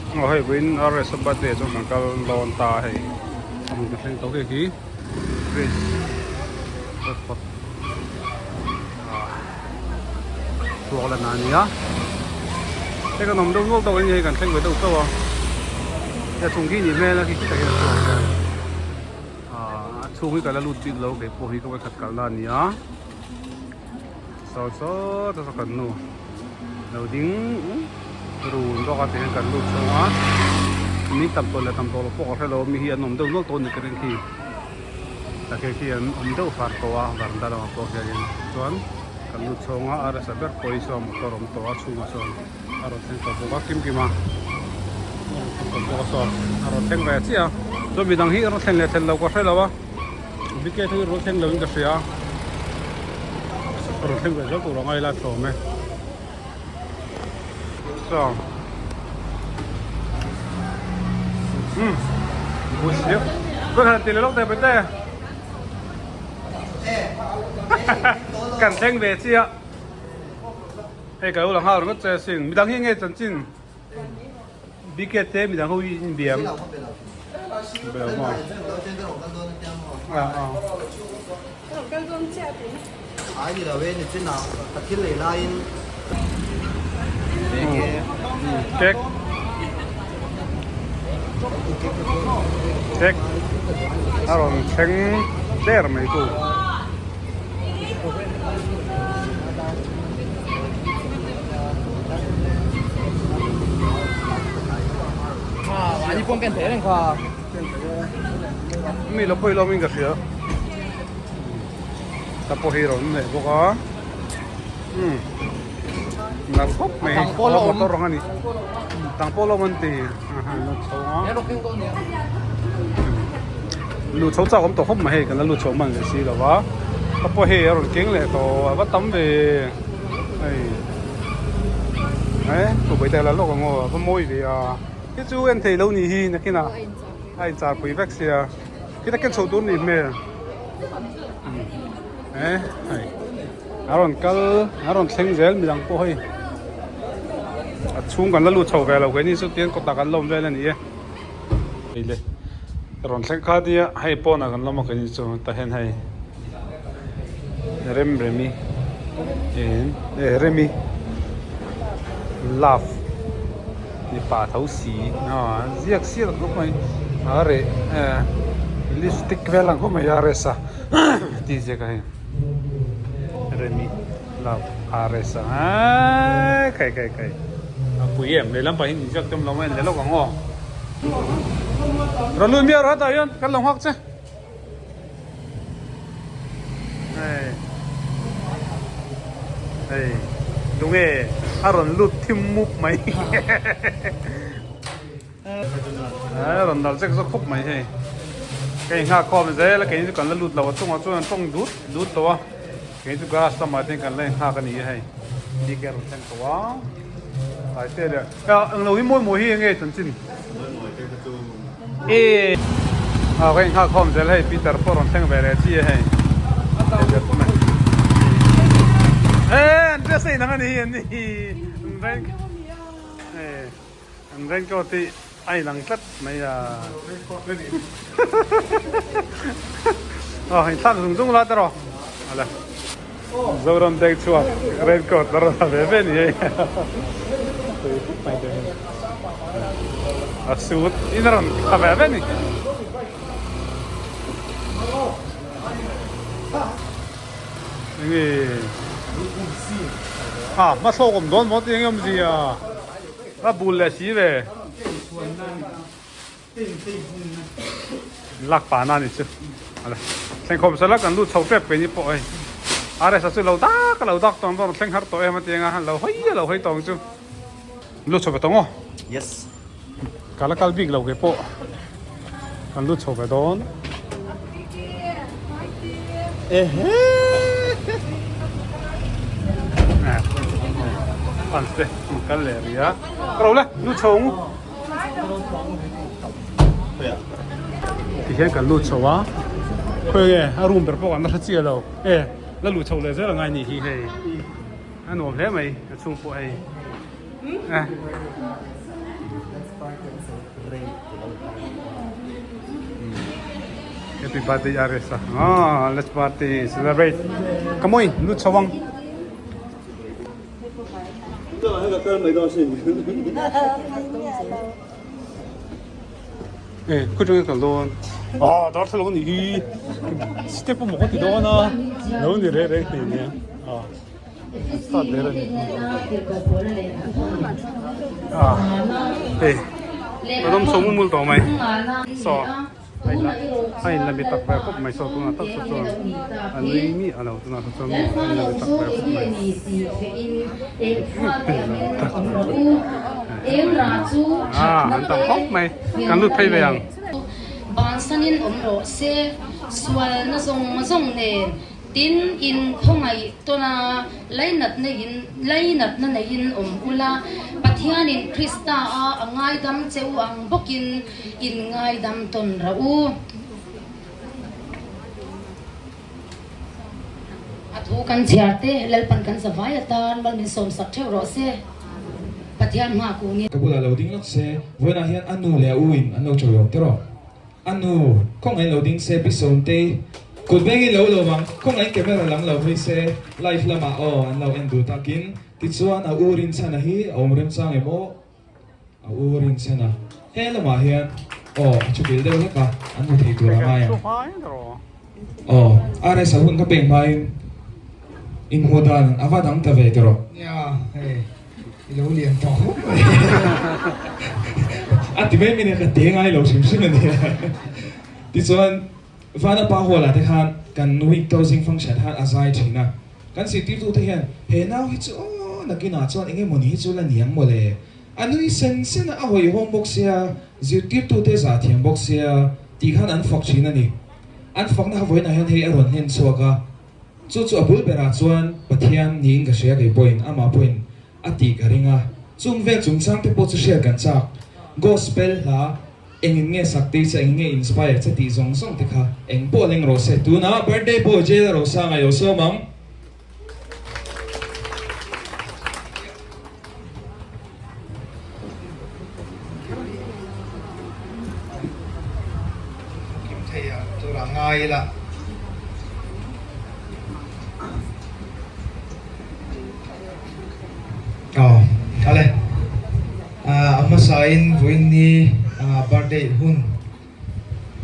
Aw hei vawiin RS a birthday chuan kan kal dawn ta a hei a hmun ka thleng tawh khi khi bridge phawt chhuak lan a ni a hei kan awm deuh nual tawk a ni hei kan thleng ve deuh chauh a hei a chung khi nih hmel a khi khitah hian a chhuak hian ah a chhung hi ka la lut bik lo kei pawh hi ka vawikhat kalna a ni a saw saw te saw kan nu lo ding run bawk a tihian kan lut chhung a mi tam tawh leh tam tawh loh pawh ka hre lo mi hi an awm deuh nual tawh a ni ka ring khi. Takhe khi an awm deuh far tawh a varanda lamah pawh hianin chuan kan lut chhawng a a rasa ber pawh hi saw motor awm tawh a chhungah sawn a rawn thleng tawh bawk a kim kim a a rawn thleng tawh bawk a saw a rawn thleng ve chiah a chuan midang hi a rawn thlen leh thlen lo ka hre lo a bike hi rawn thleng lo in ka hria a rawn thleng ve zel tur a ngai la tlawm e saw umm bus hi ka han ti leh lawk teh pete kan thleng ve chiah hei ka lo la nghal ringawt che asin midang hi nge chanchin bike te midang ho hi in biam be lo maw a a. Cake cake a rawn thleng der mai chu. Mi lo pawh i lawm in ka hria. Ta pawh hi rawn leh bawk a umm nalh khawp mai a motor ang a ni tang pawh lawm an ti lut chho a lut chho chak awm tawh khawp mai hei kan la lut chho hman leh si lo va ta pawh hei a rawn keng leh tawh a va tam ve hei eh chu vawi te la lawk ang aw a va mawi ve a hi chu en thei lo nih hi nakinah a inchar pui vek sia. Khi ta ken chho tur ni hmel eh hei a rawn kal a rawn thleng zel midang pawh hei a chhung kan la lut chho ve lo keini chu tian kawtah kan lawm vel a ni e hei le rawn thleng kha nia hei pawnah kan lawm a keini chu tah hian hei rem remi in eh remi love. Mipa tho si a ziak siak khawp mai a reh eh lipstick vel ang khawp mai a resa tih ziak a hei remi love a resa eeii kai kai kai a pui em lehlam pah hian inziak tum lo mai a ni lawk ang aw rawn lut miah rawh hetah hian kan lo nghak che hei hei tunge a rawn lut thim mup mai a rawn dal zek zawk khawp mai hei ka in nghak khawm zel a keini chu kan la lut lo a chungah chuan an tawng dut dut tawh a keini chu garage lamah te hian kan la in nghak a ni a hei bike a rawn thleng tawh a tlai te leh englo hi mawi mawi hi enge chanchin. E a ka inghak khawm zel hei Peter pawh rawn thleng ve leh chi a hei e an dress a inang a ni hi an ni an rain e an raincoat hi a inang tlat mai a aw inthlak zung zung la tiraw ala Zoram bag chhuak raincoat a rawn ha ve ve ni hei a suit in a rawn ha ve ve ni enge a hma thlawk awm dawn maw tih enge awmzia a bul leh si ve Lak pah na ni chu ala thleng khawm sela kan lut chho tep keini pawh hei RS a chu lo dak a lo dak tawng dawn thleng har tawh em a ti anga lo hawi a lo hawi tawng chu lut chho ve tawng aw yes ka la kal bik lo ke pawh kan lut chho ve dawn ehe fans te an kal leh ria ka ro le lut chho ang u. Ti hian kan lut chho a khawi nge a room ber pawh kan la hre chiah lo e la luh chho leh zel angai nih hi hei a nuam hle mai a chhung pawh hei e. Happy birthday Aresa. Ah, let's party, celebrate. Come on, lut chawang. Eh, khu chung ka lon. Ah, dar thalo ni hi. Step mo ko ti do na. Lo ni re re ti ni. Ah. Start der ani. Ah. Eh. Adom somu mul to mai. So. A in la mi tak ve khawp mai saw tunah tak saw chuan a nui miah a lo tunah saw chuan a in la mi tak ve khawp mai. Ah an tam khawp mai kan lut phei ve ang. Bansanin awm rawh se, sualna zawng zawng nen tin in khawngaih tawn a, lainatna in lainatna neiin awm ula, Pathianin Krista a a ngaidam che u ang bawkin In ngaidam tawn rah u. A thu kan chhiar te Lalpan kan zavai atan mal min sawmsak theuh rawh se. Pathian hma kungin. Ka bulah lo ding lawk se, vawiinah hian a nu leh a u in an lo chawi awm tiraw? A nu, khawngaih lo ding se Pi Sawmtei kut bengin lo lo vang, khawngaih camera lam lo hawi se, live lamah aw an lo en duh takin, tichuan a u Rinchhana hi a awm remchang em aw? A u rinchhen a, he lamah hian aw a thu kil deuh hlek a, an hmu thei tur a ngai ang. Aw, RS a hun ka pek hmain inhmuh dan a va dang ta ve tiraw? Nia, hei i lo lian tawh khawp mai. A ti mai mai nia, ka te ngai lo hrim hrim a nia. Tichuan, Vana pa hualah te khan kan week closing function khan a zai thin a, kan zirtirtute hian he nau hi chu aw nakinah chuan eng emawni hi chu la niang mawle, a nui sen sen a, a hawihhawm bawk sia, zirtirtute zah thiam bawk sia tih khan an fak thin a ni. An fakna kha vawiinah hian hei a rawn hlen chhuak a, chu chu a bul berah chuan Pathian niin ka hria kei pawhin amah pawhin a tih ka ring a, chung vel chungchang te pawh chu hriat kan chak. Gospel hla Engin nge sak tih che, engin nge inspire che tih zawng zawng te kha eng pawh leng rawh se. Tunah birthday boy jail a rosang a ilo sawm ang. Kim thei a tur a ngai ila. Aw, ale. A hmasain vawiinni birthday hun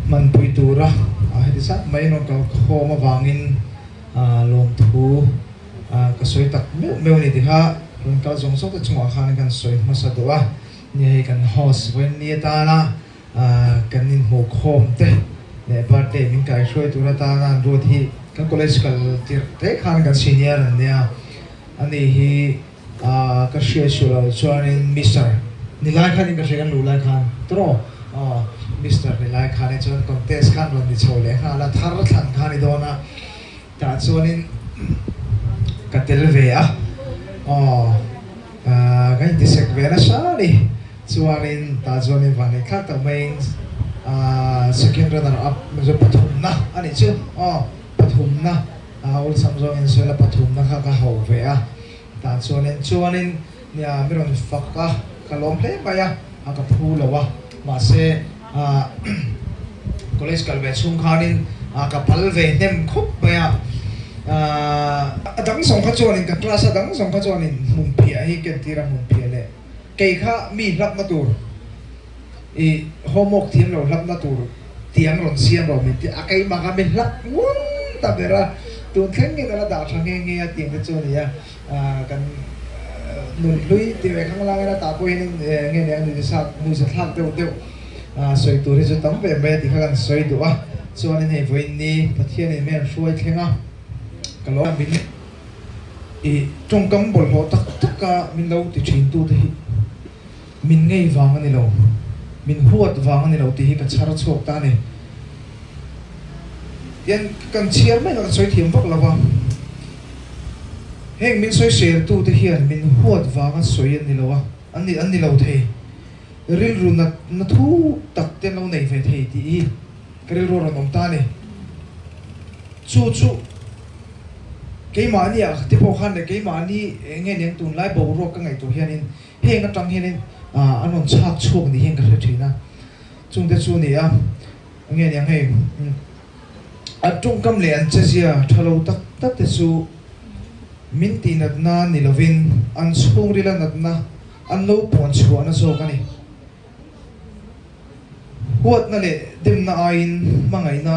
hmanpui tura heti zat mai rawn kal khawm avangin lawmthu ka sawi tak meuh meuh a ni tih kha rawn kal zawng zawng te chungah khan kan sawi hmasa duh a. Ni hei kan host vawiinni atana kan inhmuh khawm te leh birthday min kaihruai tur atana an ruat hi kan college kal tirh te khan kan senior an nia. Ani hi Ahh ka hria suh lo chuanin Mister Nilai khanin ka hria kan luh lai khan tawh aw Mister Nilai khan hi chuan contest khan rawn ni chho leh nghal a thar thlan kha ni dawn a tah chuanin ka tel ve a aw ahh kan intisek ve nasa a ni chuanin tah chuanin vanneih thlak tak maiin ahh second runner up pathumna a nih chu aw pathumna. A awlsam zawngin sawi la pathumna kha ka hauh ve a, tah chuanin chuanin nia mi rawn fak a, ka lawm hle mai a, a ka phu lo a, mahse ah college kal ve chhung khanin ah ka pal ve hnem khawp mai a, ah a dang zawng kha chuanin ka class a dang zawng kha chuanin hmun phiah hi kentir a hmun phiah leh kei kha mi hlapna tur i homework thiam lo hlapna tur tiang rawn siam rawh min ti a, keimah kha mi hlap ngun ta ber a, tun thleng nge ka la dah tha nghe nghe a tiang te chu a ni a, kan nun hlui ti ve khang lang ila tah pawh hian nge ni ang nui sa thlak deuh deuh sawi tur hi chu tam ve mai a tih kha kan sawi duh a, chuanin hei vawiin ni Pathianin mi an hruai thleng a, ka lo min i tawngkam bawlhhlawh tak tak a min lo ti thin tu te hi. Min ngei vang a ni lo, min huat vang a ni lo tih hi ka chhar chhuak ta a ni. Tian kan chhiar mai kha ka sawi thiam vak lo va, heng min sawisel tute hian min huat vanga sawi an ni lo a, an ni an ni lo thei. Rilru nat na thu tak te an lo nei ve thei tih hi ka rilru a rawn awm ta a ni. Chu chu keimahni ah te pawh khan leh keimahni eng nge niang tunlai boruak ka ngaihtuah hianin, Heng atang hianin An rawn chhak chhuak ni hian ka hre thin a, chungte chu ni a, nge niang hei an tawngkam leh an chezia tha lo tak tak te chu min tih natna ni lovin an chhungrila natna an lo puan chhuahna zawk a ni. Huatna leh demna aiin hmangaihna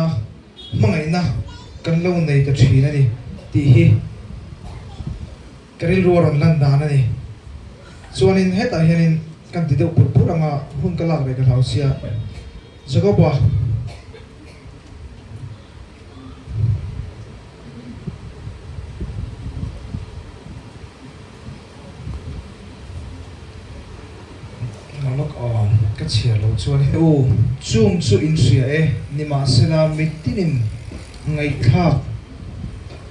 hmangaihna kan lo nei ta thin a ni tih hi. Ka rilru a rawn lan dan a ni. Chuanin hetah hianin kan ti deuh pur pur anga hun ka lak reh ka hlau sia. Jacob-a. Lawk aw, ka chhiar lo chuan he u chung chu in hria e, nimahsela mitinin ngaihthlak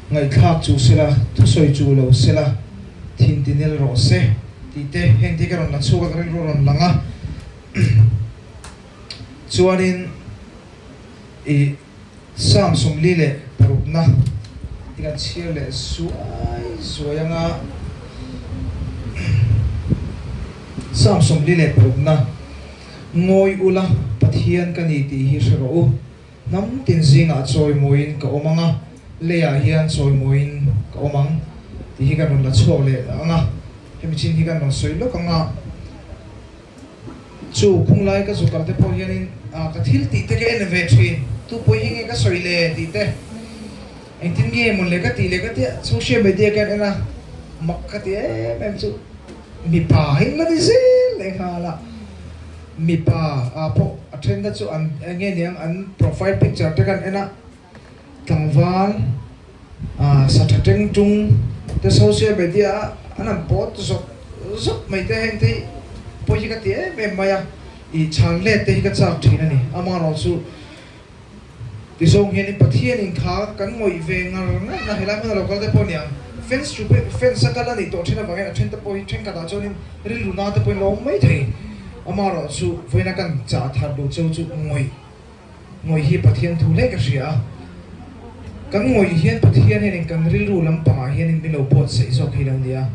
Ngaihthlak chu sela, thusawi chu lo sela, thin ti nel rawh se tih te heng te ka rawn la chhuak a, ka rilru a rawn lang a. Chuanin ih Psalm 46na i kan chhiar leh zuai zuai anga Psalm 46na Ngawi ula Pathian ka ni tih hi hre rawh u. Hnam tin zingah chawimawiin ka awm ang a, leiah hian chawimawiin ka awm ang tih hi kan rawn la chhuak leh ang a, hemi chin hi kan rawn sawi lawk ang a. Chu khunglai ka zu kal te pawh hianin ka thil tih te ka en ve thin, tu pawh hi nge ka sawi le tih te, engtin nge mawn le ka tih le ka tia social media ka en a, mak ka ti em em chu mipa hi la ni zel lehnghal a. Mipa ah pawh a then te chu an eng nge niang an profile picture te kan en a, tlangval ah sa tha teng tung te social media a an han post zawk zawk mai te heng te hi pawi hi ka ti em em mai a, ih chhan let te hi ka chak thin a ni. Amaherawhchu Tizawng hianin Pathian in kha kan ngawih ve ngar ngar na helai hmuna lo kal te pawh niang fence chu fence a kal a nih tawh then avangin a then te pawh hi thenkhatah chuanin rilru na te pawhin lo awm mai thei. Amaherawh chu vawiina kan chah thar duh cheu chu ngawih ngawih hi Pathian thu hle ka hria a. Kan ngawih hian Pathian hianin kan rilru lampangah hianin min lo buatsaih zawk hi lo nia.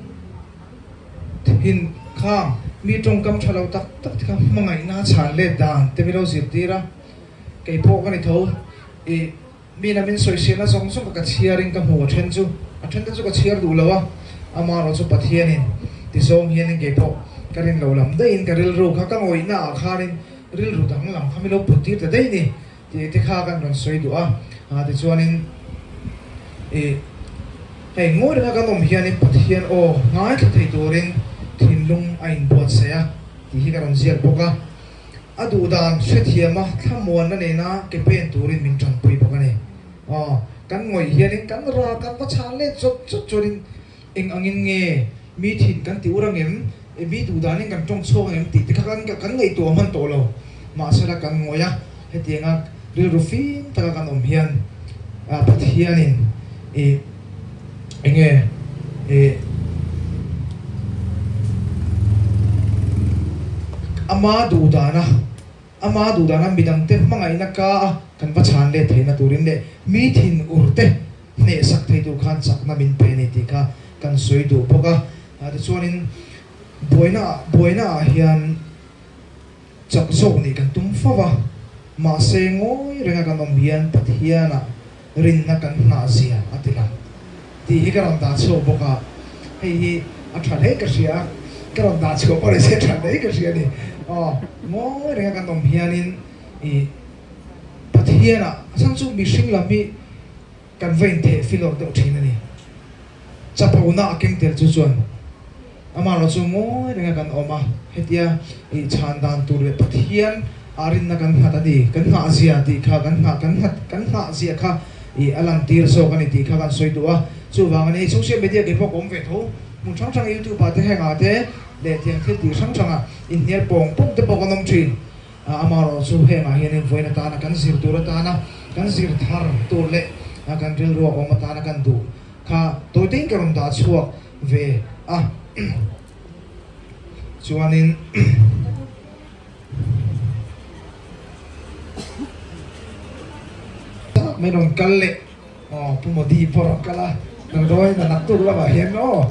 Thin khang mi tawngkam tha lo tak tak te kha hmangaihna chhan let dan te min lo zirtir a. Kei pawh ka ni tho. I mi na min sawisel a zawng zawng ka chhiar in ka hmu a then chu a then te chu ka chhiar duh lo a, amaherawh chu Pathian in ti zawng hian in kei pawh ka rin lo lam daih in ka rilru kha ka ngawih na ah khan in rilru dang lam kha mi lo put tir ta daih ni tih te kha kan rawn sawi duh a, ah tichuan in i hei ngawi renga kan awm hian in Pathian aw ngaithla thei tur in thinlung a in buatsaih a tih hi ka rawn ziak bawk a. A duh dan hrethiama thlamuanna nena ke pen turin min tanpui bawk a ni. Aw, kan ngawih hianin kan ra kan va chhan let zawt zawt chuanin eng angin nge mi thin kan ti ur angem, e mi duh danin kan tawng chhuak angem tih te kha kan kan ngaihtuah hman tawh lo. Mahsela kan ngawih a, hetianga rilru fim taka kan awm hian Pathianin i enge i Ama duh dana, ama duh dana midangte hmangaihna ka a kan va chhan let theihna turin leh mi thin urte hnehsak thei tur khan chakna min pe a ni tih kha kan sawi duh bawk a. Tichuanin buaina buaina ah hian chak zawk nih kan tum fo va, mahse ngawi renga kan awm hian Pathianah rinna kan nghah zia a ti lang tih hi ka rawn dah chhuak bawk a, hei hi a tha hle ka hria a, ka rawn dah chhuah pawh ni se tha hle ka hria a ni. Aw, ngawi renga kan awm hianin ih Pathianah a chang chu mihring lam hi Kan va intheh filawr deuh thin a ni. Chaphona a keng tel chu chuan amaherawh chu ngawi renga kan awm a, hetia ih chhan dan tur leh Pathian ah rinna kan nghat a ni, kan nghah zia tih kha kan nghah kan nghat kan nghah zia kha ih a lan tir zawk a ni tih kha kan sawi duh a. Chuvang a ni, social media kei pawh ka awm ve tho, hmun hrang hrang youtube ah te heng ah te leh tiang thil tih hrang hrang ah inhnial pawng pawng te pawh kan awm thin. Amaherawh chu hengah hianin vawiin atana kan zir tur atana kan zir thar tur leh kan rilru a awm atana kan duh kha tawitein ka rawn dah chhuak ve a. Chuanin mai rawn kal leh aw Pu Modi pawh rawn kal a, damdawiin a naktuk lamah hian aw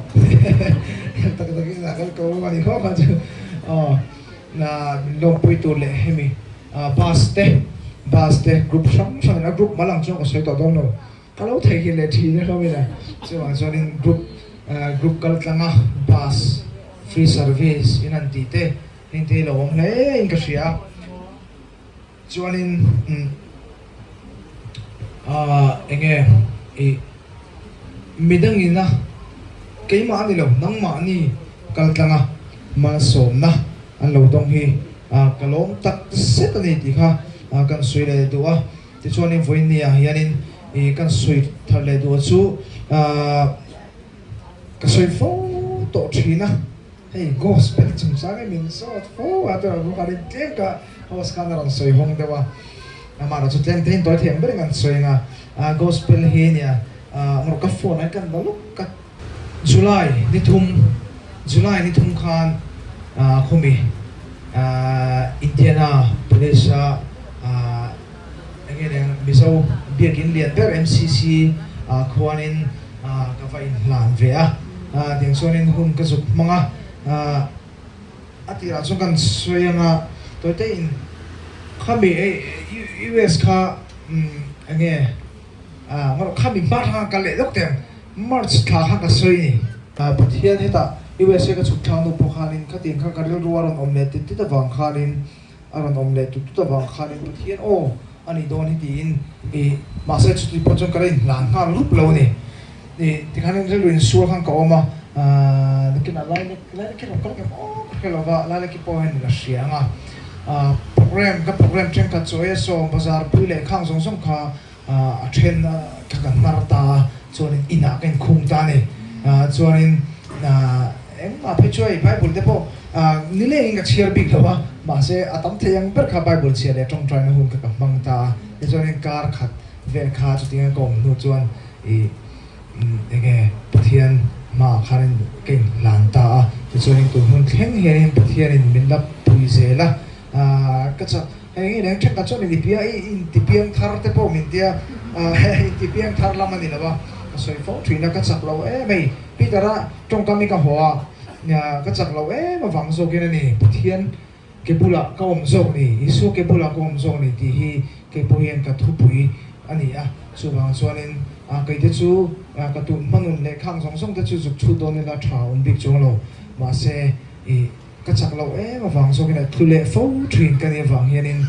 tak takin a kal ko a ni khawp a chu. Aw min lawmpui tur leh hemi bus te bus te group hrang hrang in a group mal ang chuan ka sawi tawh dawn lo. Ka lo theihnghilh leh thin e hlawm ila chuvang chuanin group group kal tlanga bus free service in an tih te heng te hi lo awm hle in ka hria a chuanin umm ah enge ih midangina keimah a ni lo nangmahni kal tlanga malsawmna an lo dawng hi ah ka lawm tak zet a ni tih kha kan sawi leh duh a. Tichuanin vawiin ah hianin ih kan sawi thar leh duh chu ah ka sawi fo tawh thin a, hei gospel chungchang hi min zawt fo a tunah pawh khanin tlem ka host khan a rawn sawi hawng deuh a, amah erawh chu tlem te in tawi thiam ber in kan sawi ang a, ah gospel hi nia ah ka phone ah hian kan la lawk a. July ni thum July ni thum khan khawmi Indiana Police a enge leng Mizo biakin lian ber MCC ah khuanin ka va inhlan ve a, tiang chuanin hun ka zuk hmang a, a tirah chuan kan sawi anga tawite in khami US kha enge khami hma thlang kal leh deuh teng. March thla kha ka sawi ni. Pathian hetah USA ka chhuk thlang nu pawh khanin khatiang kha ka rilru a rawn awm leh tut tut avang khanin a rawn awm leh tut tut avang khanin Pathian aw a nih dawn hi tiin ih mahse chuti pawh chuan ka la inhlan nghal rup lo a ni. Ih tikhanin rilru insual khan ka awm a, nakinah Lailek Laileki rawn kal ngem aw ka hre lo va, Laileki pawh hian la hria ang a, program ka program thenkhat chu ei a sawm bazar pui leh khang zawng zawng kha A then kha ka hnar ta a, chuanin inah ka inkhung ta a ni. Chuanin engmah phei chu hei Bible te pawh nilengin ka chhiar bik lo a, mahse a tam thei ang ber kha Bible chhiar leh tawngtaina hun kha ka hmang ta a. Tichuanin kar khat vel kha chutianga ka awm hnu chuan ih enge Pathian hmaah khanin ka inhlan ta a. Tichuanin tun hun thleng hianin Pathianin min la pui zel a, ka chak. Hei hi leng thenkhat chuan in ipia i inti piang thar te pawh min tia inti piang thar lam a ni lo a, ka sawi fo thin a, ka chak lo em hei Peter-a tawngkam hi ka haw a, ka chak lo em avang zawkin a ni, Pathian ke bulah ka awm zawk ni, Isua ke bulah ka awm zawk ni tih hi kei pawh hian ka thupui a ni a, chuvang chuanin kei te chu ka tun hmanun leh khang zawng zawng te chu zuk chhut dawn ila tha awm bik chuang lo, mahse i. Ka chak loh em avang zawkin a tlu leh fo thin ka nih avang hianin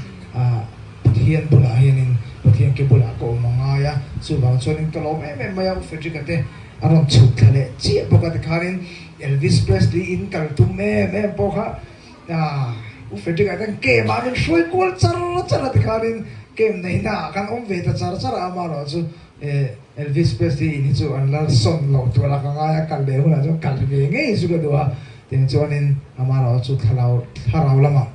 Pathian bulah hianin Pathian ke bulah ka awm a ngai a, chuvang chuanin ka lawm em em mai a, U Frederick-a te a rawn chhuk thla leh chiah bawk a tikhanin Elvis Presley in kal tum em em pawh kha U Frederick-a ten camp ah min hruai kual char char a tikhanin camp neihna ah khan awm ve ta char char a, amaherawh chu Elvis Presley in hi chu an la sawn loh tur a ka ngai a, kal leh hunah chuan kal ve ngei chu ka duh a, tiang chuanin amaherawh chu thlarau thlarau lamah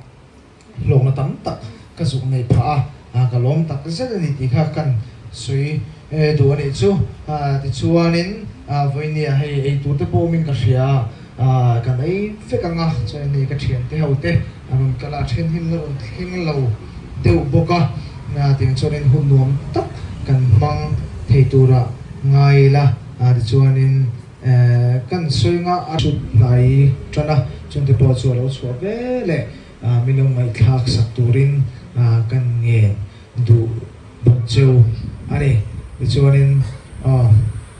hlawkna tam tak ka zuk nei phah a, ka lawm tak zet a ni tih kha kan sawi duh a nih chu. Tichuanin vawinia hei ei tur te pawh awmin ka hria a, kan ei vek ang a, chuanin hei ka thiante ho te an rawn kal a, a then hi an la rawn thleng lo deuh bawk a, tiang chuanin hun nuam tak kan hmang thei tura ngai ila, tichuanin kan sawi nga a chhut hnai tan a, chungte pawh chu a lo chhuah ve leh min lo ngaihthlak sak turin kan ngen duh bawk cheu a ni, tichuanin aw.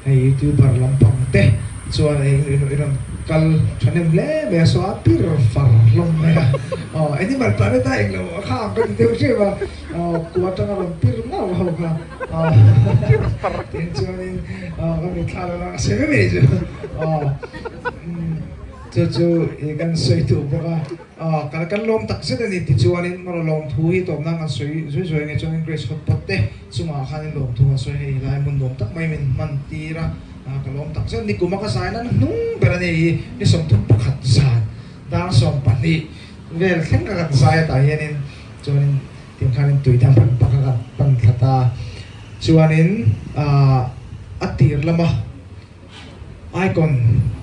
Hei youtuber lampang te chuan i rawn kal thahnem hle mai a, saw a pir far hlawm mai a, aw animal planet a englo a kha ang ka ti deuh hrep a, aw kua atanga rawn pir ngauh ho kha aw tin chuanin aw ka mitthla lo lang a sawi mai mai chu aw chu chu i kan sawi duh bawk a, aw kan kan lawm tak zet a ni tichuanin mawra lawmthu hi tawp nan kan sawi zui zui ange chuanin Grace Hotpot te. Chungah khanin lawmthu a sawi hei lai hmun nuam tak mai min hman tir a, ka lawm tak zet. Nikuma ka zai nan hnung ber a ni hi, ni 31 zan dar 12 vel thleng ka kan zai atah hianin chuanin tiang khanin tui dang pan pak a kan pan thla ta. Chuanin a tir lama icon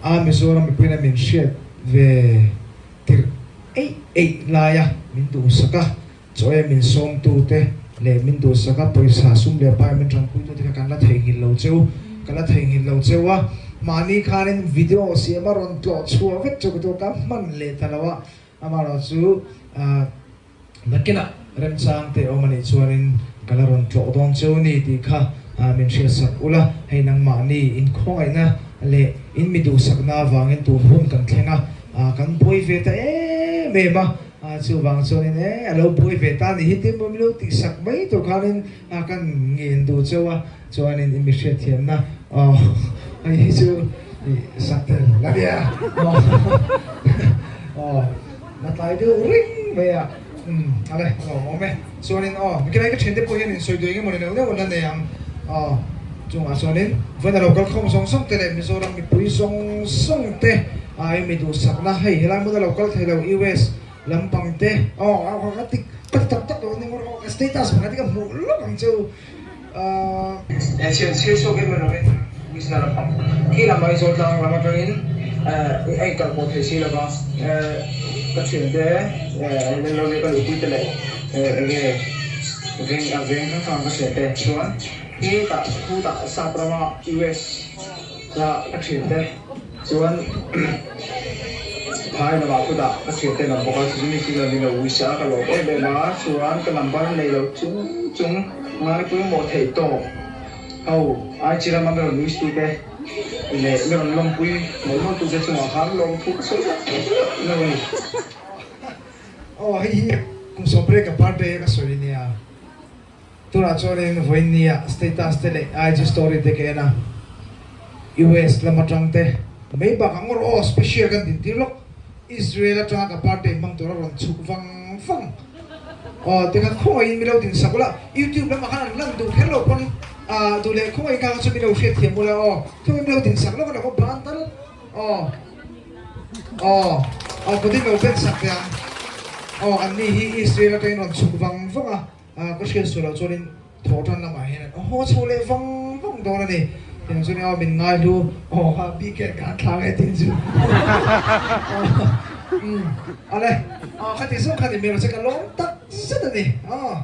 a Mizoram mipuiin a min hriat ve tirh eih eih laia min duhsak a. Chaw min sawmtute leh min duhsaka pawisa sum leh pai min tanpuitute kha kan la theihnghilh lo cheu, ka la theihnghilh lo cheu a, mahni khanin video siam a rawn tlawh chhuah vek chu ka tur ka hman leh ta lo a. Amaherawhchu nakinah remchang te awm a nih chuanin ka la rawn tlawh dawn cheu ni tih kha min hriatsak ula, hei nangmahni inkhawngaihna leh in mi duhsakna avangin tun hun kan thleng a, kan buai ve ta em em a, chuvang chuanin e a lo buai ve ta a nih hi tin maw min lo tihsak mai tur khanin kan ngen duh cheu a, chuanin i mi hriatthiamna aw hei hi chu i sak tel la nia aw na tlai deuh ring mai a umm ale a lo awm e chuanin aw mikilai ka thiante pawh hian insawi duh engemaw ni neuh neuh an la nei ang aw chungah chuanin vawiin a lo kal khawm zawng zawng te leh Mizoram mipui zawng zawng te ai mi duhsakna hei helai hmun a lo kal thei lo US lampang te aw ka ti ka ti tak tak lo ani ngawr aw ka status pakhat hi ka hmuh lawk ang cheu. Siam chhir chhuak em erawhin Misna lampang khi lam Aizawl tlang lam atangin a inkal pawh thei si lova, ka thiante leng lo leh ka luhpui te leh enge veng a veng hrang hrang ka thiante chuan hetah khutah sap rama US a ka thiante chuan phai lamah khutah ka thiante an awm bawk a, chumi chu chuan min lo wish a ka lawm em em a chuan ka number nei lo chung chung. Ngai pawimawh theih tawk ho ai chi rama mi rawn wish tute leh mi rawn lawmpui mawlh mawlh tute chungah khan lawmthu ka sawi tak tak lo a ni. Aw hei hi kum sawmriat ka birthday a ka sawi nia tunah chuanin vawiin nia status te leh IG story te ka en a US lam atang te mai bakah ngawr aw special kan dintir lawk Israel atanga ka birthday hmang tura rawn chhuk vang vang. Aw tikhan khawngaihin mi lo din sak ula, YouTube lamah khan an lan duh kher lo pawn ah duh leh khawngaih kha chu mi lo hriat thiam ula aw, khawngaihin mi lo din sak lawk a lo ban tal aw aw aw kut in lo ben sak teh ang aw an ni hi Israel atangin rawn chhuk vang vang a ah ka hriat sual loh chuanin thaw tan lamah hian an haw chho leh vang vang dawn a ni tiang chuan aw min ngai hlu aw kha bike khan thlang e tin chu umm ale aw khati zawng khan i hmel che ka lawm tak zet a ni aw.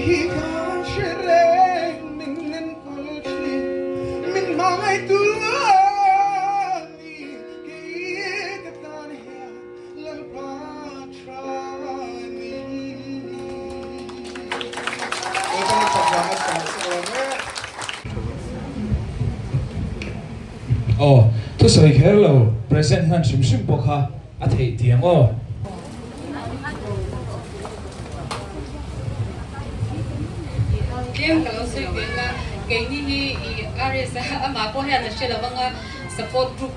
hi ka hre reng min enkawl thin min hmangaihtu a ni kei ka tan hian Lalpa tha a ni. Aw, thusawi kher lo present hman hrim hrim pawh kha a theih tiang aw. Tlem ka lo sawi ve anga, keini hi i RS a amah pawh hian a hre lo anga support group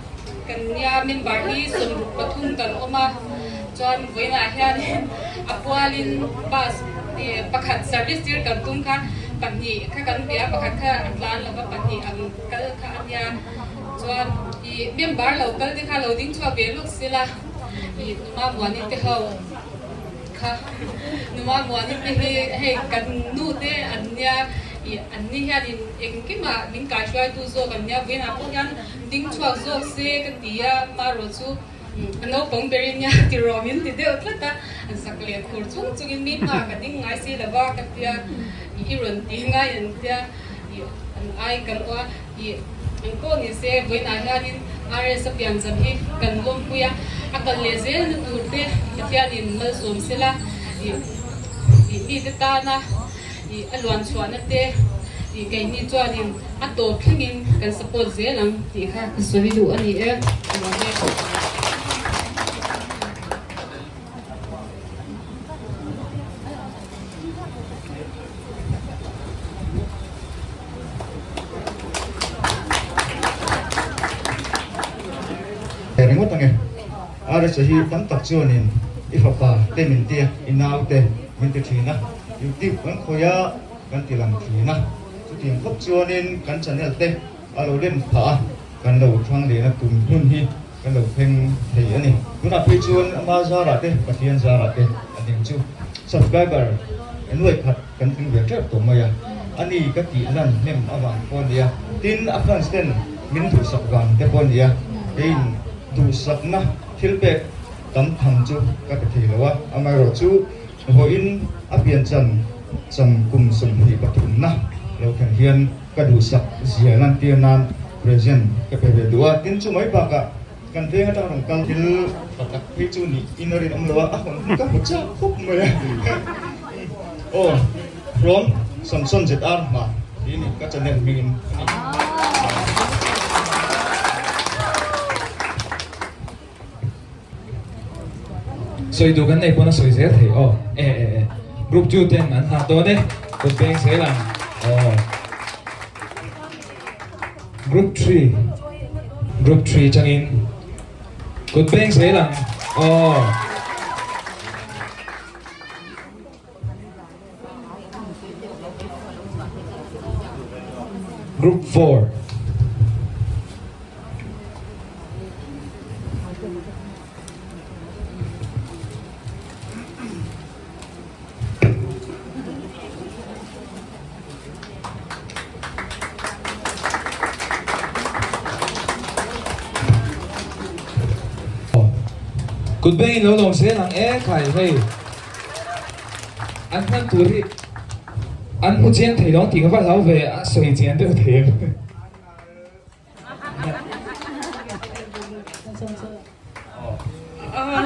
kan nia member hi 63 kan awm a, chuan vawiinah hianin a pualin bus pakhat service tir kan tum kha pahnih kha kan pe a, pakhat kha a tlan lo va pahnih ang kal kha a nia, chuan i member lo kal te kha lo ding chhuak ve lawk sela. I numa muani te ho kha numa muani te hi hei kan nu te an nia i an ni hianin engkimah min kaihruaitu zawk an nia vawiinah pawh hian ding chhuak zawk se ka ti a marawh chu a naupang berin nia tiraw min ti deuh tlat a zak leh khur chung chungin mi hma ka ding ngai si lova ka tia i rawn ti ngai an tia i an ai kan aw a. I eng pawh ni se, vawiinah hianin RS a piancham hi kan lawmpui a, a kal leh zelna tur te Pathianin malsawm sela, i i mite tana i a luan chhuahna te i keini chuanin a tawp thlengin kan support zel ang tih kha ka sawi duh a ni e. Ringawt ange RSA hi tam tak chuanin i fapa te min tia i nau te min ti thin a, YouTube kan khawih a kan ti lang thin a, chutiang khawp chuanin kan channel te a lo len phah a, kan lo thlang lehna tum hun hi kan lo thleng thei a ni. Tunah phei chuan ama zarah te Pathian zarah te a ding chu subscriber nuai khat kan tling ve teuh tawh mai a, a ni ka tih lan hnem avang pawh a nia, tin a fans ten min duhsak vang te pawh a nia, keiin duhsakna thil pek tam tham chu ka pe thei lo a, amaherawhchu vawiin a pianchan cham kum 23 na lo thlen hian ka duhsak zia lantir nan present ka pe ve duh a, tin chu mai bakah kan veng atang rawn kal thil pakhat phei chu nih in a rinawm lo a, a hawn hun ka hmu chak khawp mai a aw from Samson ZR hma hi ni ka channel hmingin a ni. Sawi duh kan nei pawn a sawi zel thei aw e e e group 2 ten an hah dawn e kut peng zel ang aw group 3 group 3 changin kut peng zel ang aw Group 4. Kut bengin lo lawm zel ang e khai hei. An hman tur hi an hmu chiang thei lo tih ka va hlau ve a sawi chian deuh thei em.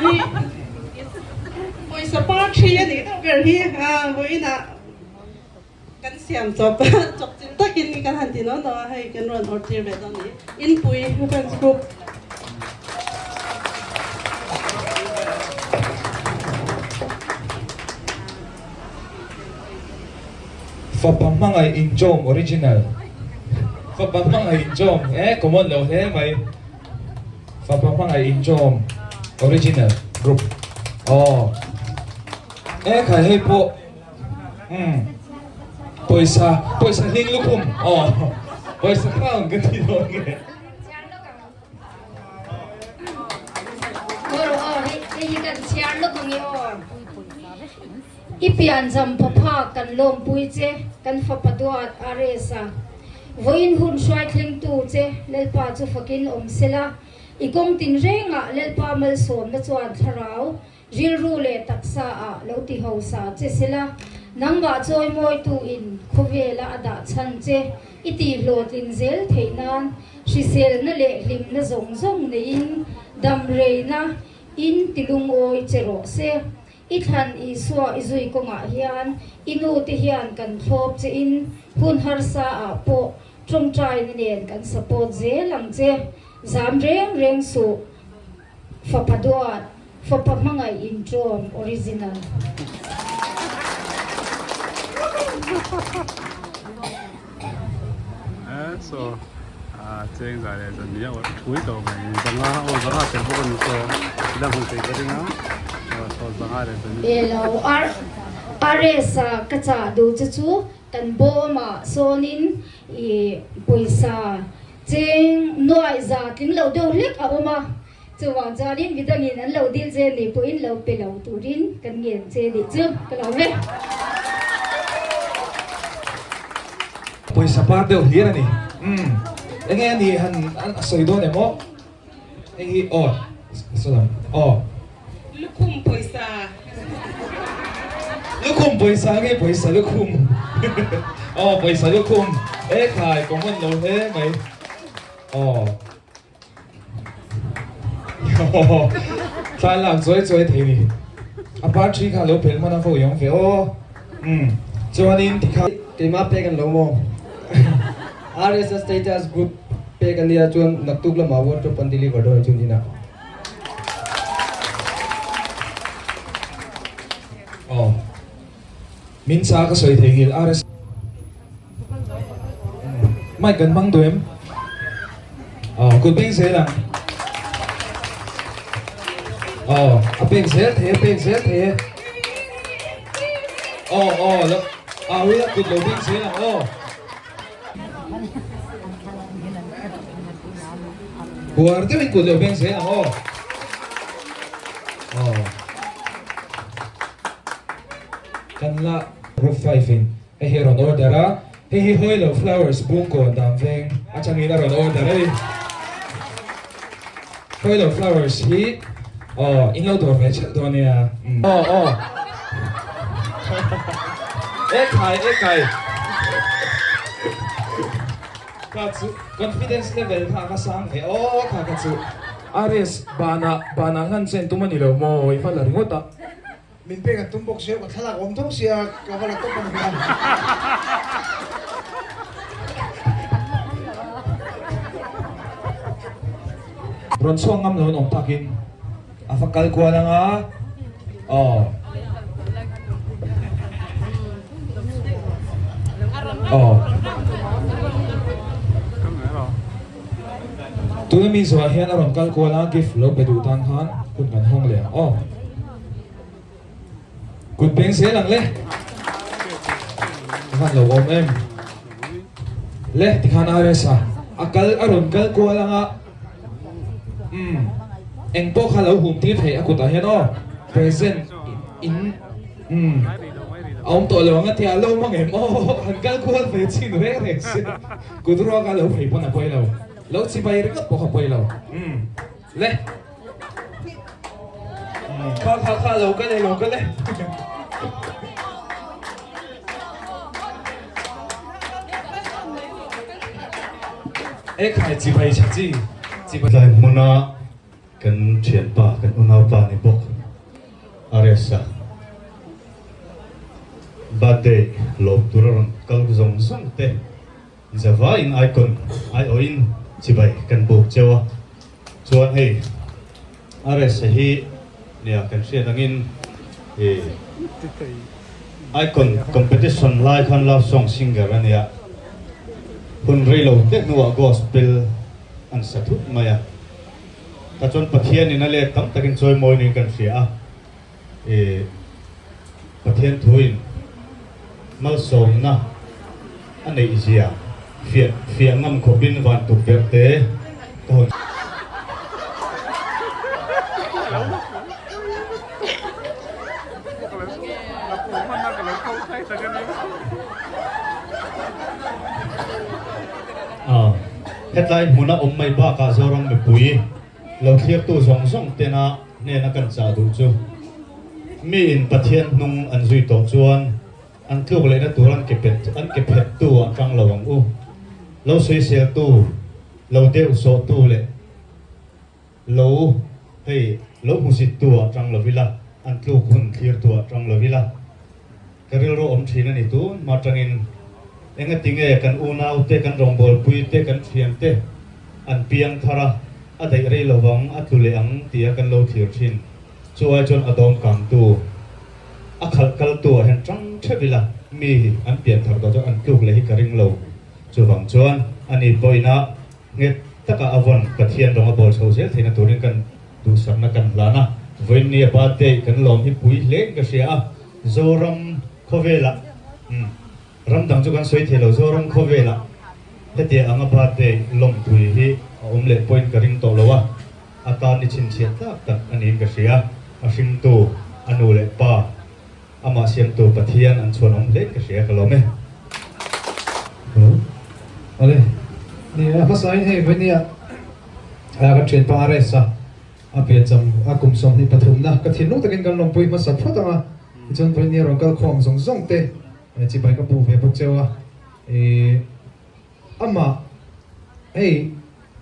Hi pawisa par thi a nih deuh ber hi vawiinah kan siam chawp chawp chilh takin kan han ti nawn lo a hei kan rawn awrh tir ve dawn a ni inpui fans group. Fapa hmangaih inchawm original Fapa hmangaih inchawm e common lo hle mai Fapa hmangaih inchawm original group aw e khai hei pawh Umm pawisa pawisa hling lukhum aw pawisa crown ka ti dawn nge. I pianzam phapha kan lawmpui che kan fapa duat RS-a vawiin hun hruai thlengtu che Lalpa chu fakin awm sela i kawng tinrengah Lalpa malsawmna chuan thlarau Rilru leh taksa ah lo ti hausa che sela. Nangmah chawimawitu in khawvela a dah chhan che i tihhlawhtlin zel theih nan hriselna leh hlimna zawng zawng neiin damreina in tilungawi che rawh se. I thlan Isua i zui kawngah hian i nu te hian kan thlawp che in hun harsa ah pawh tawngtaina nen kan support zel ang che. Zam reng reng suh. Fapa duat, fapa hmangaih intawm original. So cheng zai leh zan nia awrh thui tawh mai zanga aw zanga tel bawk a ni chaw ila hmu thei ka ring a saw zanga leh zan Elo ar RS a ka chah duh chu chu kan bawm ah sawnin i pawisa Cheng nuaih za tling lo deuh hlek a awm a, chuvang chuanin midangin an lo dil che ni pawhin lo pe lo turin kan ngen che nih chu ka lo ve. Pawisa par deuh hlir a ni. Umm enge a nih han a sawi dawn em aw? Hei hi aw salam aw. Lukhum pawisa. Lukhum pawisa nge pawisa lukhum aw pawisa lukhum e khai common lo hle mai aw thla lak chawi chawi thei ni a par thi kha lo pel hman a fo yawng ve aw um chuanin tikha Keimah pek an lo maw? RSS status group pek a nia chuan naktuk lamah wardrobe an deliver dawn a chuan inah. Aw. Min cha ka sawi thei nghil RS. Mic kan hmang duh em? Aw, kut beng zel ang. Aw, a pek zel thei a pek zel thei e. Aw, aw, lo, au ila kut lo beng zel ang aw. Huar deuhin kut lo beng zel ang aw. Aw. Kan la group 5 in hei hi a rawn order a, hei hi Hawilo Flowers Bungkawn dan veng atangin a rawn order a ni. Hawilo Flowers hi aw in lo dawr ve ṭhelh dawn nia. Aw aw. Ekhai ekhai. Kha chu confidence level kha ka sang ve aw kha kha chu. RS banah banah hlan chen tum a ni lo maw i va la ringawt a. Min pek an tum bawk sia ka thlalak awm tho sia ka va la tawp a ni a. Rawn chhuak ngam lo an awm takin a va kal kual ang a, aw. Aw. Tuna mi zawhah hian a rawn kal kual a, gift lo pe duh tan khan hun kan hawng leh ang aw. Kut beng zel ang le. A van lo awm em. Le tikhan RS a a kal a rawn kal kual ang a. Umm eng pawh kha lo hum tir theih a kutah hian aw. Present in umm a awm tawh lo ang a tia a lo awm ang em aw han kal kual ve chin reng reng se kut ruak a lo phei pawn a pawi lo. Lo chibai ringawt pawh kha pawi lo. Umm le. Kha kha kha lo kal e lo kal e. E khai chi bai cha chi chi bai. Tlai hmuna kan thianpa kan unaupa ni bawk RS-a birthday lawm tur a rawn kal zawng zawng te zavaiin icon aiawhin chibai kan buk cheu a. Chuan hei RS hi nia kan hriat angin i Icon competition lai khan love song singer a nia, hun rei lo te hnuah gospel an sa thut mai a, ta chuan Pathian in a let tam takin chawimawi niin kan hria a, i Pathian thuin malsawmna a neih zia fiah fiah ngam khawpin van tukverh te ka hawn. Hetlai hmuna awm mai bakah Zoram mipui lo thlirtu zawng zawng tena hnena kan chah duh chu miin Pathian hnung an zui tawh chuan. An tluk lehna tur an ke pet an ke phet tu ah tang lo ang u. Lo sawisel tu, lo deuh sawh tu leh lo hei lo hmusit tu ah tang lo ila, an tluk hun thlir tu ah tang lo ila. Ka rilru awm thin a ni tun hma tangin engatinge kan unau te, kan rawngbawlpui te, kan thian te an piang thar a, a daih rei lovang, a tlu leh ang tia kan lo thlir thin. Chu ai chuan a dawm kangtu, a khalh kaltu ah hian tang theuh ila mi an pian thar tawh chuan an tluk leh hi ka ring lo. Chuvang chuan ani pawhin a nghet taka a vawn Pathian rawng a bawl chho zel theihna turin kan duhsakna kan hlan a. Vawiinni a birthday kan lawm hi pui hle in ka hria a, Zoram khawvelah umm ram dang chu kan sawi thei lo, Zoram khawvelah hetiang anga birthday lawmpui hi a awm leh pawhin ka ring tawh lo a. A tan ni chhinchhiah tlak tak a niin ka hria. A hringtu, a nu leh pa, amah siamtu Pathian an chhuan awm hlein ka hria ka lawm e. Hello. Awle. Ni a hmasain hei vawinia a kan thianpa RS a a piancham a kum 23 na ka thinlung takin kan lawmpui hmasa phawt ang a. Tichuan vawinia rawn kal khawm zawng zawng te chibai ka bu ve bawk cheu a. Ih Amah hei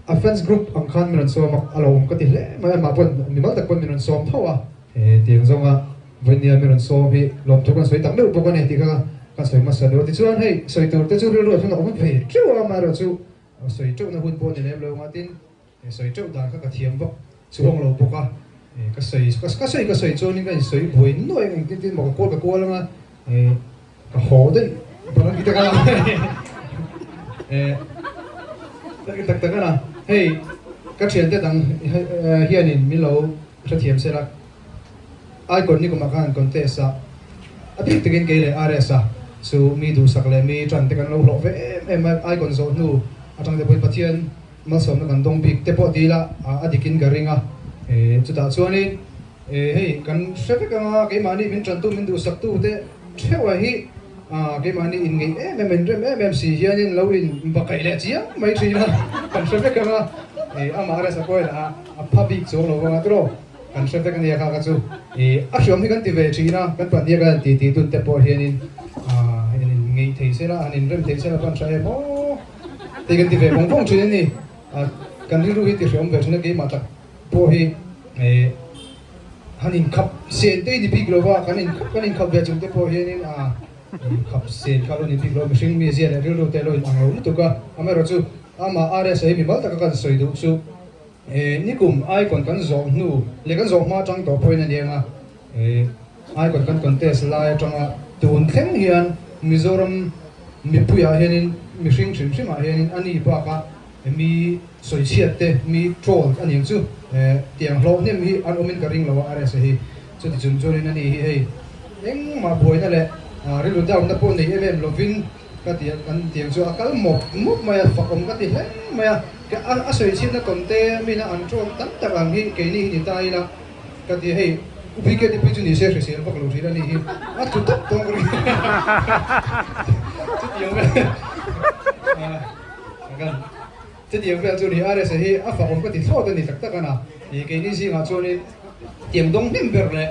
a fans group ang khan min rawn sawm a, a lo awm ka ti hle mai, amah pawn mimal tak pawn min rawn sawm tho a, he tiang zawnga vawinia min rawn sawm hi lawmthu kan sawi tak meuh bawk a ni tih kha ka sawi hmasa deuh a, tichuan hei sawi tur te chu rilru ah chuan a awm ve teuh a, amaherawhchu sawi teuhna hun pawh ni lem lo anga tin sawi teuh dan kha ka thiam vak chuang lo bawk a, ka sawi ka sawi ka sawi chuanin ka insawi buai nuai ang engtin tin maw ka kual ka kual anga Ka haw daih bang ti tak a eh tak tak tak a hei ka thiante dang hianin min lo hrethiam sela icon ni kumah khan contest a a bik takin kei leh RS a chu mi duhsak leh mi tan te kan lo hlawh ve em em a icon zawh hnu atang te pawhin Pathian malsawmna kan dawng bik te pawh dil a a dikin ka ring a eh chutah chuanin Eh hei kan hre vek anga keimahni min tantu min duhsaktu te theuha hi ah keimahni in ngeih em em in rem em em si hianin lo in bakaih leh chiang mai thin a kan hre vek anga eh amah resa pawhin a a pha bik chuang lo vang a tiraw kan hre vek ania kha kha chu eh a hriam hi kan ti ve thin a kan pahnih a kan ti ti tun te pawh hianin ah in ngeih thei sela han in rem thei sela pawh an hre em aw tih kan ti ve vawng vawng thin a ni ah kan rilru hi ti hreawm ve thin a keimah tak pawh hi han inkhap sen te ni bik lova kan inkhap kan inkhap ve chung te pawh hianin a inkhap sen kha lo ni bik lo mihring mi zia leh rilru te lo in ang lo lutuk a amaherawh chu amah RS hi mimal taka kan sawi duh chu nikum icon kan zawh hnu leh kan zawh hma atang tawh pawhin a ni ang a icon kan contest lai atanga tun thleng hian Mizoram mipuiah hianin mihring hrim hrimah hianin a ni bakah Mi sawichhiat te, mi troll a niang chu tiang hlawh hnem hi an awmin ka ring lo a RSA hi. Chuti chung chuanin ani hi hei engmah buaina leh rilru down-na pawh nei em em lovin ka ti kan tiang chu a kal mawp mawp mai a, fak awm ka ti hle mai a. A sawichhiatna tawn te mina an troll tam tak ang hi keini hi ni ta ila ka ti hei UPKTP chu ni se hrisel vak lo thin a ni hi a tlu tawp tawp ka ring chutiang vel. Chutiang vel chu ni RSA hi a fak awm ka ti thlawt a ni tak tak a na. Keini zingah chuanin tiang dawng hnem ber leh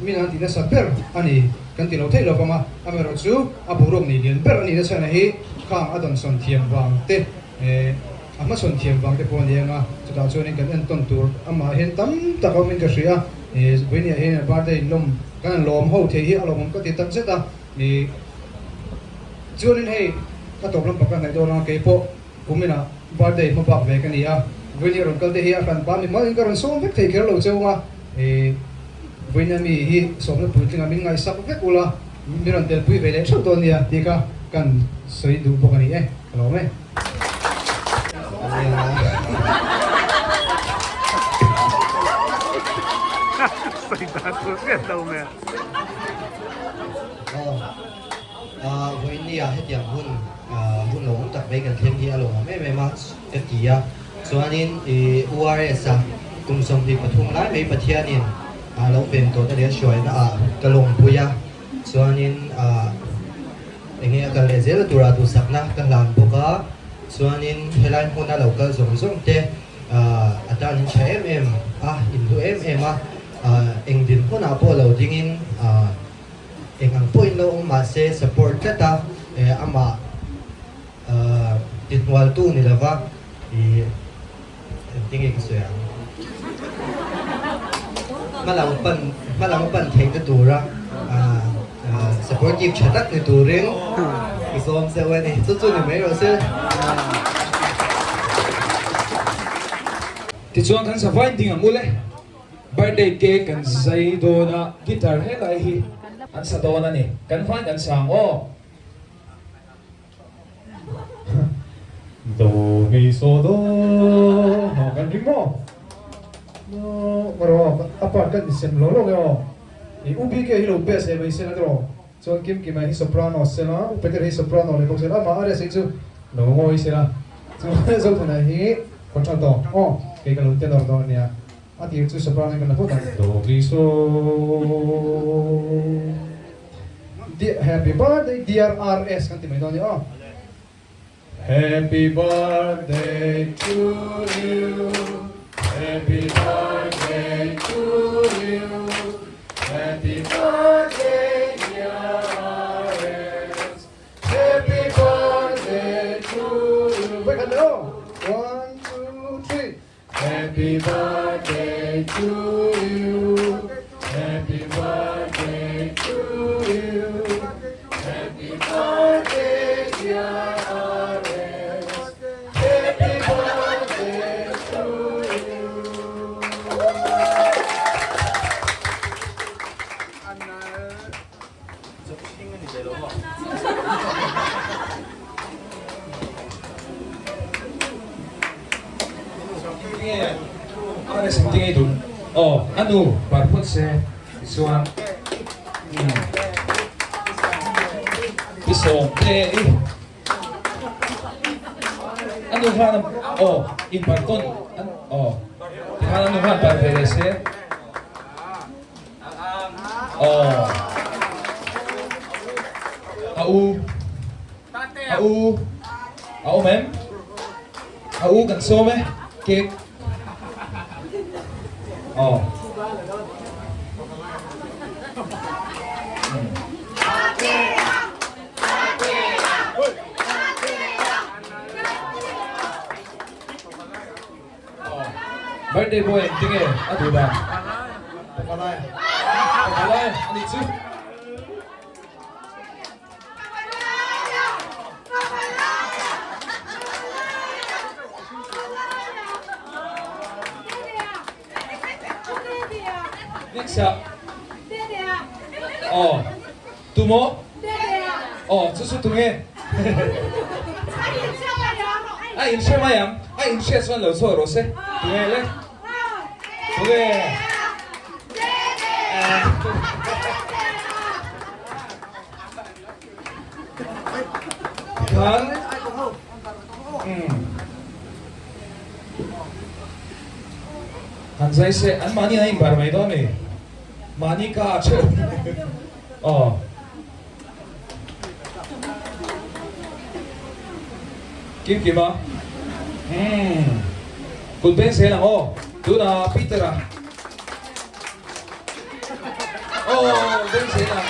min an ti nasa ber a ni kan ti lo theih lo vang a, amaherawh chu a boruak nei lian ber a nih nachhan hi khang a dawnsawn thiam vang te a hmasawn thiam vang te pawh a ni ang a, chutah chuanin kan entawn tur amah hian tam tak a awmin ka hria a, vawinia hian a birthday lawm kan lawm ho thei hi a lawmawm ka ti tak zet a. Chuanin hei ka tawp lam pakhat ngaih dawn a, keipawh kuminah birthday hma bak ve ka ni a, vawiin rawn kal te hi a hran pa mi malin ka rawn sawm vek thei kher lo cheu a, vawiin ami hi sawmna puitlinga min ngaihsak vek ula, min rawn telpui ve leh theuh dawn nia tih kha kan sawi duh bawk a ni e, ka lawm e. Sawi dan tur hriat lo mai a. Vawiinnia hetiang hun hun lo awm tak mai kan thleng hi a lawmawm em em a ka ti a, chuanin URS a kum 23 lai mai Pathianin a lo ven tawhna leh a hruaina ah ka lawmpui a, chuanin enge a kal leh zel tura duhsakna ka hlan bawk a, chuanin helai hmuna lo kal zawng zawng te a tan in tha em em a, in hlu em em a. Eng dinhmunah pawh lo dingin Eng ang pawhin lo awm mah se support tlat a, amah tihnualtu ni lova ih engtin nge ka sawi ang? Hmalam pan hmalam pan theihna tura supportive tha tak ni turin i sawm zeuh a ni. Chu chu ni mai rawh se. Tichuan kan savai ding ang ule. Birthday cake kan zai dawn a, guitar helai hi an sa dawn a ni. Kan hmain kan sa ang aw. Do mi so do ha kan ring maw? No rawh a part kan insem lo lawk e aw. I U BK hi lo best leh mai sela tiraw? Chuan Kim Kima hi soprano sela, U Peter hi soprano leh bawk sela, amah RSA chu lo ngawi sela. Chuan Zothana hi contralto aw kei ka lo tenor dawn ania. A tir chu soprano in kan la phawt ang. Do mi so. Happy birthday dear RS kan ti mai dawn a ni aw. Happy birthday to you Happy birthday to you Happy birthday dear RS Happy birthday to you Wait khat leh aw. One two three. Happy birthday to you Happy birthday to you Happy birthday dear RS Happy birthday to you Aw a nu par phawt se tichuan ti sawm te i a nu khan aw in par tawn aw tikhan a nu khan par ve leh se. Aw. A u. A u. A awm em? A u kan sawm e. Cake. Aw. Birthday boy engtin nge a duh dan? Pavalai. Pavalai a nih chu. Next ah. Aw. Tu maw? Aw, chu chu tunge? A inhre mai ang, a inhriat chuan lo chhuak rawh se. Tunge le? Tunge? Tikhan, han zai se, an mahni an inbar mai dawn a ni. Mahni ka a theuh. Aw. Kim kim a. Umm. Kut beng zel ang aw. Tunah Peter a. Aw beng zel ang.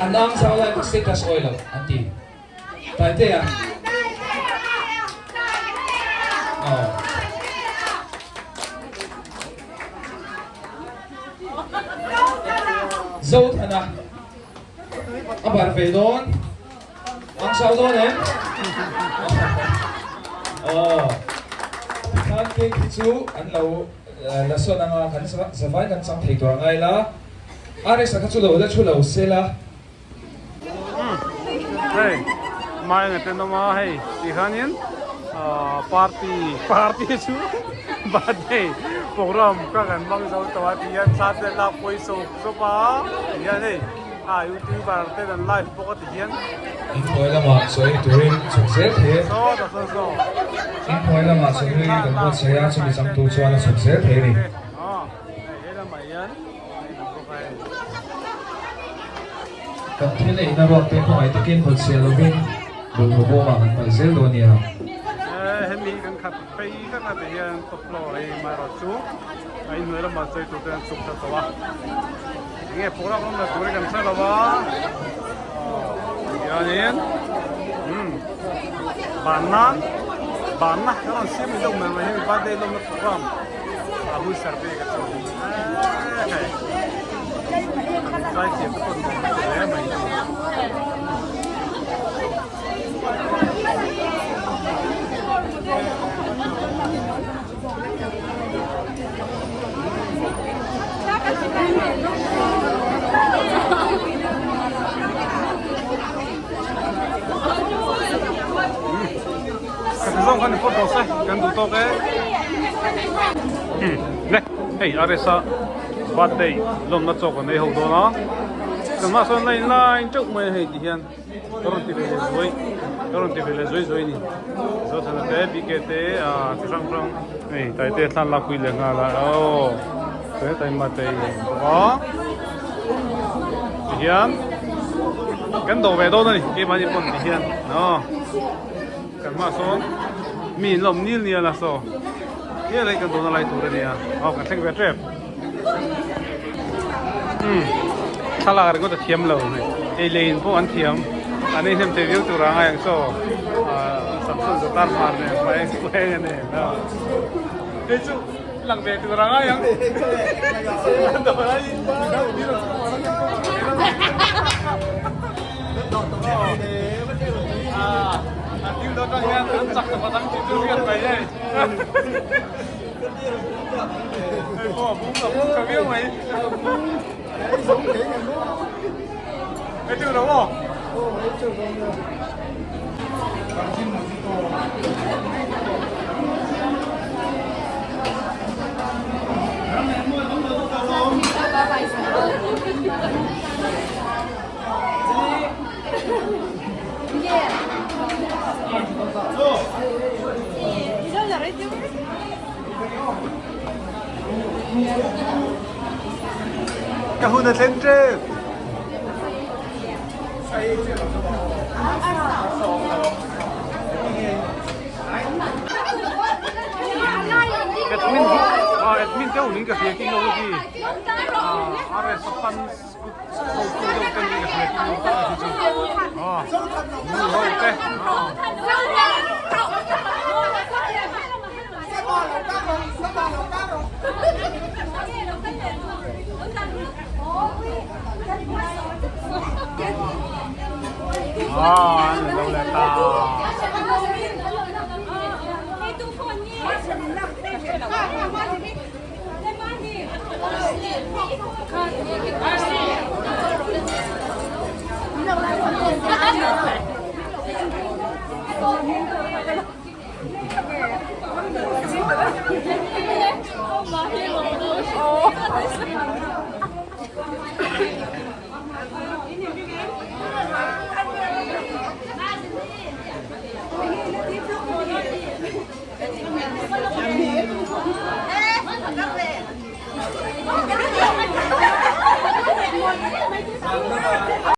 An ang zau lai kha status awi lo an ti. Taitea. Aw. Zothana. A bar ve dawn. Ang sau dawn em? Aw. Tikhan cake hi chu an lo la sawn anga kan zavai kan chang thei tur angai la. RS a kha chu lo la thu lo sela. Hei mai ang ten awm a hei ti khanin party party chu birthday program kha kan hmang zo tawh a ti hian thla te an lak pawi sawp sawp a ti hian hei a youtuber ten an live bawk a ti hian. Inhnuai lamah chaw ei turin chhuk zel thei e. Inhnuai lamah chaw hlui kan buatsaih a, chumi changtu chuan a chhuk zel thei a ni. Kan thil eina ruak te khawngaih takin hawlchhiah lovin bawlhhlawh bawmah kan palh zel dawn nia. khat phei vek a tihian top floor a amaherawh chu a inhnuai lamah chei tur te an chhuk thla tawh a enge program awm la tur hi kan hre lo a tihianin umm ban nan banna kan rawn siam ni deuh mai mai hemi birthday lawmna program a hun ser te ka chu hei zaithiam te pawh an awm hle mai. Zawng khan pawt tawh se kan duh tawk e le hei RSA birthday lawmna chawk an ei ho dawn a tunah sawn line line teuh mai a hei ti hian. Ka rawn ti ve leh zuai ka rawn ti ve leh zuai zuai a ni Zothana te BK te ah chi hrang hrang hei Taite thlan lak pui leh nghal a aw te taima te a awm bawk a tihian kan dawh ve dawn a ni keimahni pawn tihian aw kan hmaah sawn mi in la awm nil nial a saw hei lai kan dawhna lai tur a nia aw kan thleng ve tep. Umm thlalak ringawt a thiam lo ei leh in pawh an thiam an ei hnem thei viau tur a ngai ang chaw ahh samson zatar hmar nen hmai eng a nen a hei chu lang ve tur a ngai ang an ding dawn atang hian an chak tawh ang tih chu hriat mai hei. Hei pawh a bung a bung tha viau mai. Hei chu lo aw. Ka hun a thleng tep. Admin ah admin deuh ning ka hria king lo hi. Ah RS fans group hotu deuh ten ning ka hria king lo ta hi chu. Ah nu ho te. Ah. Ah, an lo leh ta.